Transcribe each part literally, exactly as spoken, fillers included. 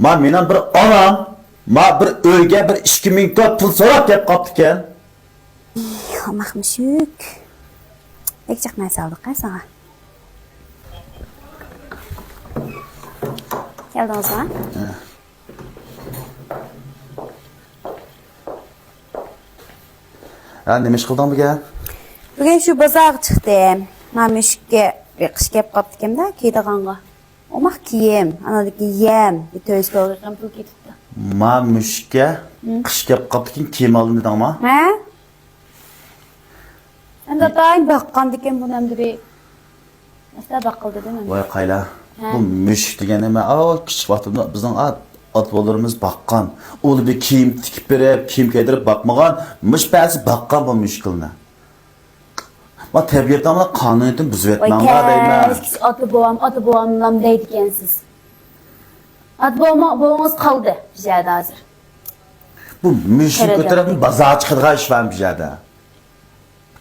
ما مېنىڭ بىر ئانام، ما بىر ئۆيگە بىر ئىككى مىڭ كوي پۇل سوراپ كەپ قاپتىكەن. ئىي، ئوماق مۈشۈك. بەك جىق نەرسە ئالدۇق ھە ساڭا. كەلدىڭىزمۇ؟ ھە، نېمە ئىش قىلدىڭ بۈگۈن؟ بۈگۈن شۇ بازارغا چىقتىم. ما مۈشۈككە بىر قىش كەپ قاپتىكەن-دە، كىيىدىغانغا. ئوماق كىيىم، ئانىڭدىكى يەم، بىر تۆت يۈز كويغا يېقىن پۇل كېتىپتۇ. ما مۈشۈككە قىش كەپ قاپتىكەن، كىيىم ئالدىم دېدىڭما؟ ھە؟ ئەمدى ئاتايىن باققاندىكىن بۇنى ئەمدى بىر ئەستا باققىلى دېدىم ئەمدى. ۋاي قايلا، ھە. بۇ مۈشۈك دېگەن نېمە؟ ئاۋۇ كىچىك ۋاقتىمدا بىزنىڭ ئا-، ئاتا-بوۋىلىرىمىز باققان. ئۇلار بىر كىيىم تىكىپ بېرىپ، كىيىم كىيدۈرۈپ باقمىغان، مۇشۇ پەسى باققان بۇ مۈشۈكلىرىنى. ما تەبىئەتنىڭ قانۇنىيىتىنى بۇزۇۋەتمەڭلار دەيمەن. كىچىك ئاتا-بوۋام، ئاتا-بوۋاملام دەيدىكەنسىز. ئاتا-بوۋام، بوۋىڭىز قالدى بۇ يەردە ھازىر. بۇ مۈشۈك كۆتۈرۈپ بازارغا چىقىدىغان ئىش بارمۇ بۇ يەردە؟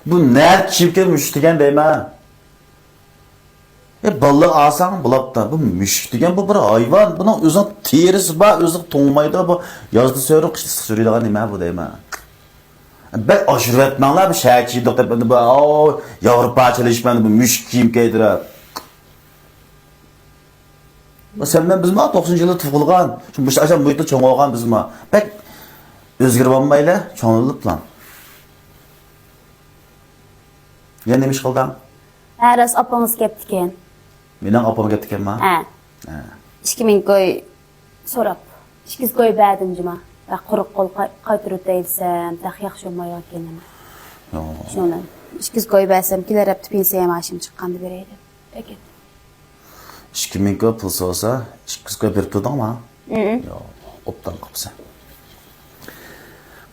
بۇ نەدە كىيىپ كىرىپ مۈشۈك دېگەن دەيمەن. ئە، بالىلار ئالساڭ بولاپتۇ. بۇ مۈشۈك دېگەن بۇ بىر ھايۋان. بۇنىڭ ئۆزىنىڭ تېرىسى بار، ئۆزىنىڭ توڭمايدۇ. بۇ يازدا سۆرۈپ، قىشتا ئىسسىق يۈرىدىغان نېمە بۇ دەيمەن. بەك ئاشۇرۇۋەتمەڭلار، بۇ شەھەرچە يېدۇق دەپ، ئەمدى بۇ، ئاۋۇ، ياۋروپاچىلىشىپ، ئەمدى بۇ مۈشۈك كىيىم كىيدۈرۈپ. بۇ سەن بىلەن بىزمۇ توقسىنىنچى يىلدا تۇغۇلغان، شۇ مۇشۇ ئاشۇ مۇھىتتا چوڭ بولغان بىزمۇ. بەك ئۆزگىرىۋالمايلى، چوڭلىنىپلا. يەنە نېمە ئىش قىلدىڭ؟ ھە، راست، ئاپىڭىز كەپتىكەن. مېنىڭ ئاپام كەپتىكەنما؟ ھە. ھە. ئىككى مىڭ كوي سوراپ، ئىككى يۈز كوي بەردىم جۇما. بەك قۇرۇق قول قاي-، قايتۇرۇۋېتەي دېسەم، تېخى ياخشى بولمايۋاتىكەن ئەمما. يوق. شۇنىڭ بىلەن ئىككى يۈز كوي بەرسەم، كېلەر ھەپتە پېنسىيە مائاشىم چىققاندا بېرەي دەپ. ئەكەت. ئىككى مىڭ كوي پۇل سورىسا، ئىككى يۈز كوي بېرىپ تۇردۇڭما؟ ھىم. يوق، ئوبدان قىپسەن.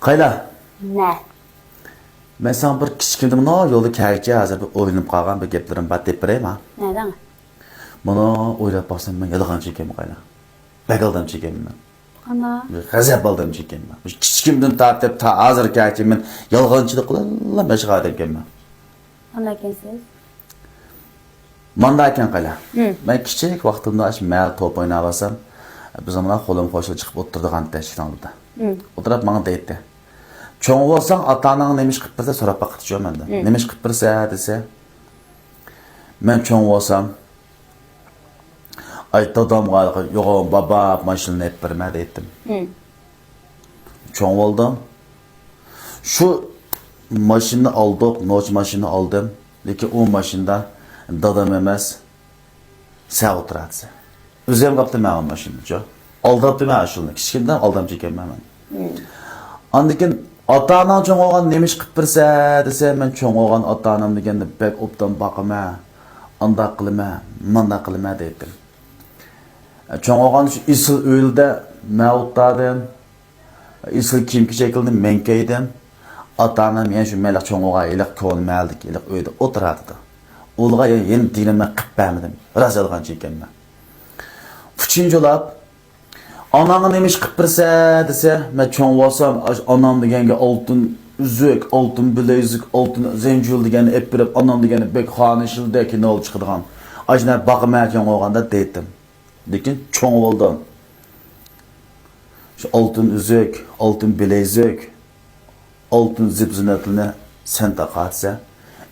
قايلا؟ نە؟ مەن ساڭا بىر كىچىكىمدە مۇنۇ يولدا كەلگۈچە ھازىر بىر ئويلىنىپ قالغان بىر گەپلىرىم بار، دەپ بېرەيما؟ نەدەڭ؟ مانا ئويلاپ باقسام، مەن يالغانچى ئىكەنمەن قايلا. بەك ئالدامچى ئىكەنمەن مەن. قانداق؟ غەزەپ ئالدامچى ئىكەنمەن. مۇشۇ كىچىكىمدىن تارتىپ تا ھازىرغىچە مەن يالغانچىلىق قىلىپلا ياشىغان ئادەم ئىكەنمەن. قانداق ئىكەنسىز؟ مانداق ئىكەن قايلا. ھىم. مەن كىچىك ۋاقتىمدا ئاشۇ مەھەللە توپ ئويناۋالسام، بىزنىڭ بىلەن قولۇم قوشۇلۇپ چىقىپ ئولتۇرىدىغان ئىدى ئىشىكنىڭ ئالدىدا. ھىم. ئولتۇرۇپ ماڭا دەيتتى. چوڭ بولساڭ ئاتا-ئاناڭ نېمە ئىش قىلىپ بەرسە سوراپ باققىچۇ مەندىن. ھىم. نېمە ئىش قىلىپ بەرسە دېسە، مەن چوڭ بولسام، ئاي دادامغا يوغان بابا ماشىنىنى ئېلىپ بېرىمەن دەيتتىم. ھىم. چوڭ بولدۇم. شۇ ماشىنىنى ئالدۇق، نوچى ماشىنىنى ئالدىم. لېكىن ئۇ ماشىنىدا دادام ئەمەس، سەن ئولتۇراتسەن. ئۆزۈم قاپتىمەن ئۇ ماشىنىچۇ. ئالداپتىمەن ئاشۇنى. كىچىكىمدىن ئالدامچى ئىكەنمەن مەن. ھىم. ئاندىن كېيىن ئاتا-ئاناڭ چوڭ بولغان نېمە ئىش قىلىپ بېرىسەن دېسە، مەن چوڭ بولغان ئاتا-ئانام دېگەندە بەك ئوبدان باقىمەن، ئانداق قىلىمەن، مانداق قىلىمەن دەيتتىم. چوڭ بولغان شۇ ئېسىل ئۆيلىدە مەن ئولتۇردۇم. ئېسىل كىيىم-كېچەكلىرىنى مەن كىيدىم. ئاتا-ئانام يەنە شۇ مەن چوڭ بولغان ھېلىقى كونا مەھەللىدىكى ھېلىقى ئۆيدە ئولتۇراتتى. ئۇلارغا يەنە دېگىنىمنى قىلىپ بەرمىدىم. راست يالغانچى ئىكەنمەن. ئۈچىنچى بولۇپ، ئاناڭغا نېمە ئىش قىلىپ بېرىسەن دېسە، مەن چوڭ بولسام، ئاشۇ ئانام دېگەنگە ئالتۇن ئۈزۈك، ئالتۇن بىلەيزۈك، ئالتۇن زەنجىۋىل دېگەننى ئېلىپ بېرىپ، ئانام دېگەننى بەك خانىشلىدە كىنو چىقىدىغان. ئاشۇنداق باقىمەن چوڭ بولغاندا دەيتتىم. لېكىن چوڭ بولدۇم. شۇ ئالتۇن ئۈزۈك، ئالتۇن بىلەيزۈك، ئالتۇن زىپ-زىننەتلىرىنى سەن تاقاۋاتىسەن،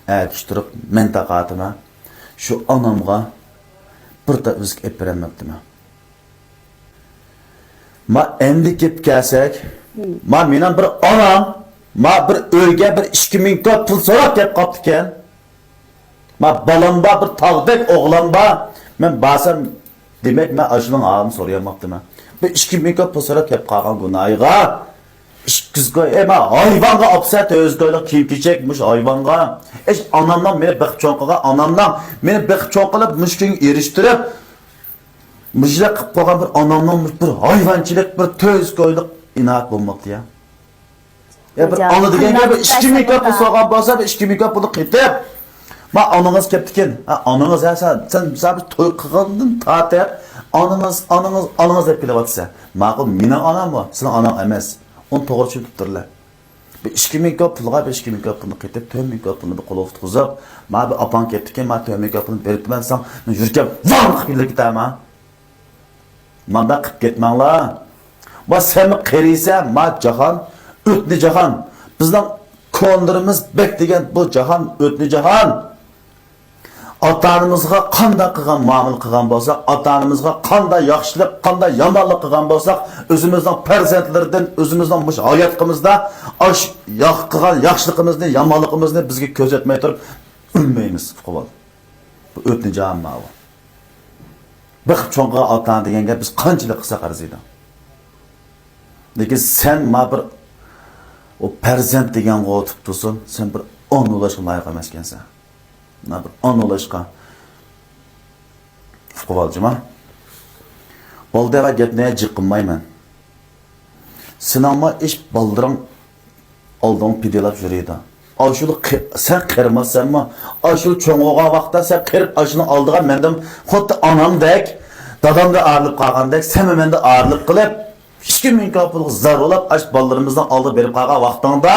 ئەتىكى تۇرۇپ مەن تاقاۋاتىمەن. شۇ ئانامغا بىر تال ئۈزۈك ئېلىپ بېرەلمەپتىمەن. ما ئەمدى كېلىپ كەلسەك، ما مېنىڭ بىر ئانام، ما بىر ئۆيگە بىر ئىككى مىڭ كوي پۇل سوراپ كەپ قاپتىكەن. ما بالام بار، بىر تاغدەك ئوغلام بار. مەن بارسام، دېمەك، مەن ئاشۇنىڭ ھالىنى سورىيالماپتىمەن. بىر ئىككى مىڭ كوي پۇل سوراپ كەپ قالغان گۇناھىغا ئىككى يۈز كوي، ئەي، ما ھايۋانغا ئاپسەن، تۆت يۈز كويلۇق كىيىم-كېچەك مۇشۇ ھايۋانغا. ئىش ئانامنىڭ مېنى بېقىپ چوڭ قىلغان، ئانامنىڭ مېنى بېقىپ چوڭ قىلىپ، مۇشۇ كۈنگە ئېرىشتۈرۈپ، مۇشۇنداق قىلىپ قويغان بىر ئانامنىڭ بىر ھايۋانچىلىق، بىر تۆت يۈز كويلۇق ئىنايەت بولماپتۇ يا. يا بىر ئانا دېگەنگە بىر ئىككى مىڭ كوي پۇل سورىغان بولسا، بىر ئىككى مىڭ كوي پۇلنى قېتىپ، ما ئانىڭىز كەپتىكەن. ھە، ئانىڭىز، ھە، سەن، سەن، سەن بىر توي قىلغاندىن تارتىپ ئانىڭىز، ئانىڭىز، ئانىڭىز دەپ كېلىۋاتىسەن. ماقۇل، مېنىڭ ئانام بۇ، سېنىڭ ئاناڭ ئەمەس. ئۇنى توغرا چۈشىنىپ تۇرۇپتۇرلار. بىر ئىككى مىڭ كوي پۇلغا بىر ئىككى مىڭ كوي پۇلنى قېتىپ، تۆت مىڭ كوي پۇلنى بىر قولغا تۇتقۇزۇپ، ما بىر ئاپاڭ كەپتىكەن، ما تۆت مىڭ كوي پۇلنى بېرىپتىمەن دېسەڭ، مەن يۈرىكىم ۋاڭ قىلىپ يېنىپ كېتەرمەن. مانداق قىپ كەتمەڭلار. ما سەنمۇ قېرىيسەن، ما جاھان، ئۆتنە جاھان. بىزنىڭ كونىلىرىمىز بەك دېگەن بۇ جاھان، ئۆتنە جاھان. ئاتا-ئانىمىزغا قانداق قىلغان مۇئامىلە قىلغان بولساق، ئاتا-ئانىمىزغا قانداق ياخشىلىق، قانداق يامانلىق قىلغان بولساق، ئۆزىمىزنىڭ پەرزەنتلىرىدىن، ئۆزىمىزنىڭ مۇشۇ ھاياتلىقىمىزدا ئاش، ياخ-، قىلغان ياخشىلىقىمىزنى، يامانلىقىمىزنى بىزگە كۆرسەتمەي تۇرۇپ ئۆلمەيمىز، ئۇقۇۋال. بۇ ئۆتنە جاھان ماۋۇ. بېقىپ چوڭ قىلغان ئاتا-ئانا دېگەن گەپ بىز قانچىلىك قىلساق ئەرزىيدۇ. لېكىن سەن ما بىر ئۇ پەرزەنت دېگەنغۇ تۇتۇپ تۇرسۇن، سەن بىر ئانا بولۇشقا لايىق ئەمەسكەنسەن. ما بىر ئانا بولۇشقا. ئۇقۇۋال جۇما. بولدى، ۋە گەپنى جىق قىلمايمەن. سېنىڭمۇ ئىش بالىلىرىڭ ئالدىڭ پىدىلاپ يۈرىدۇ. ئاشۇلا قى-، سەن قېرىماسسەنمۇ؟ ئاشۇلا چوڭ بولغان ۋاقىتتا سەن قېرىپ ئاشۇنىڭ ئالدىغا مەندىن خۇددى ئانامدەك، دادامدىن ئايرىلىپ قالغاندەك، سەنمۇ مەندىن ئايرىلىپ قېلىپ، ئىككى مىڭ كوپۇلغا زار بولاپ، ئاش بالىلىرىمىزنىڭ ئالدىغا بېرىپ قالغان ۋاقتىڭدا،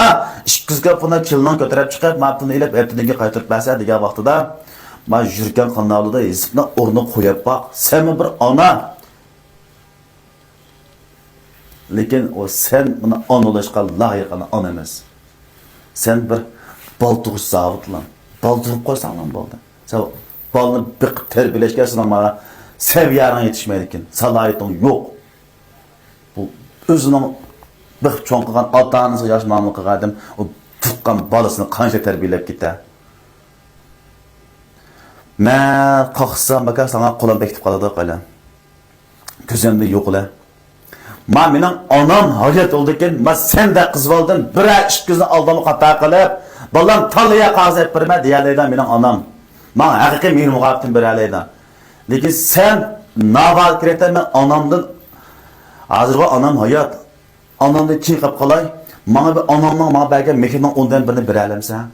ئىككى يۈز كوپۇلنى چىلىنىڭ كۆتۈرۈپ چىقىپ، ما پۇلنى ئېلىپ، ئەتىدىنگە قايتۇرۇپ بەرسە دېگەن ۋاقتىدا، ما يۈرگەن قانالىدا ھېسابنى ئورنىغا قويۇپ باق. سەنمۇ بىر ئانا. لېكىن ئۇ سەن مانا ئانا بولۇشقا لايىق ئانا، ئانا ئەمەس. سەن بىر بالا تۇغۇش زاۋۇتلا. بالا تۇغۇپ قويساڭلا بولدى. سەن بالىنى بېقىپ تەربىيەلەشكە سېنىڭ مانا سەۋىيەڭ يېتىشمەيدىكەن، سالاھىيىتىڭ يوق. بۇ ئۆزىنىڭ بېقىپ چوڭ قىلغان ئاتا-ئانىسىغا ياخشى مۇئامىلە قىلغان ئادەم ئۇ تۇغقان بالىسىنى قانچە تەربىيەلەپ كېتە؟ مەن قاقسام، باكا ساڭا قولۇم بېكىتىپ قالىدۇ، قايلا. كۆزۈمدە يوقلا. ما مېنىڭ ئانام ھايات بولىدىكەن، ما سەندەك قىز بالىدىن بىرەر ئىككى كۆزنى ئالدىمغا خاتا قىلىپ، بالام تاللىيا قازا ئېلىپ بېرىمەن دېيەلەيدۇ مېنىڭ ئانام. ماڭا ھەقىقىي مېھىر مۇھەببىتىنى بېرەلەيدۇ. لېكىن سەن ناۋادا كېرەكتە مەن ئانامدىن، ھازىرغۇ ئانام ھايات، ئانامدىن كېيىن قېلىپ قالاي، ماڭا بىر ئانامنىڭ ماڭا بەرگەن مېھرىنىڭ ئوندىن بىرىنى بېرەلەمسەن؟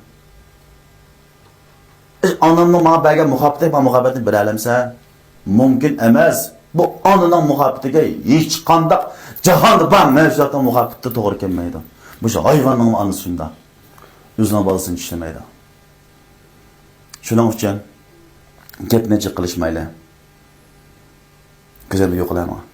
ئانامنىڭ ماڭا بەرگەن مۇھەببىتى، ماڭا مۇھەببەتنى بېرەلەمسەن؟ مۇمكىن ئەمەس. بۇ ئانىنىڭ مۇھەببىتىگە ھېچقانداق جاھاندا بار مەۋجۇداتنىڭ مۇھەببىتى توغرا كەلمەيدۇ. مۇشۇ ھايۋاننىڭمۇ ئانىسى شۇنداق. ئۆزىنىڭ بالىسىنى چۈشىنەلمەيدۇ. شۇنىڭ ئۈچۈن گەپنى جىق قىلىشمايلى. كۆزۈمدە يوقلا ماڭا.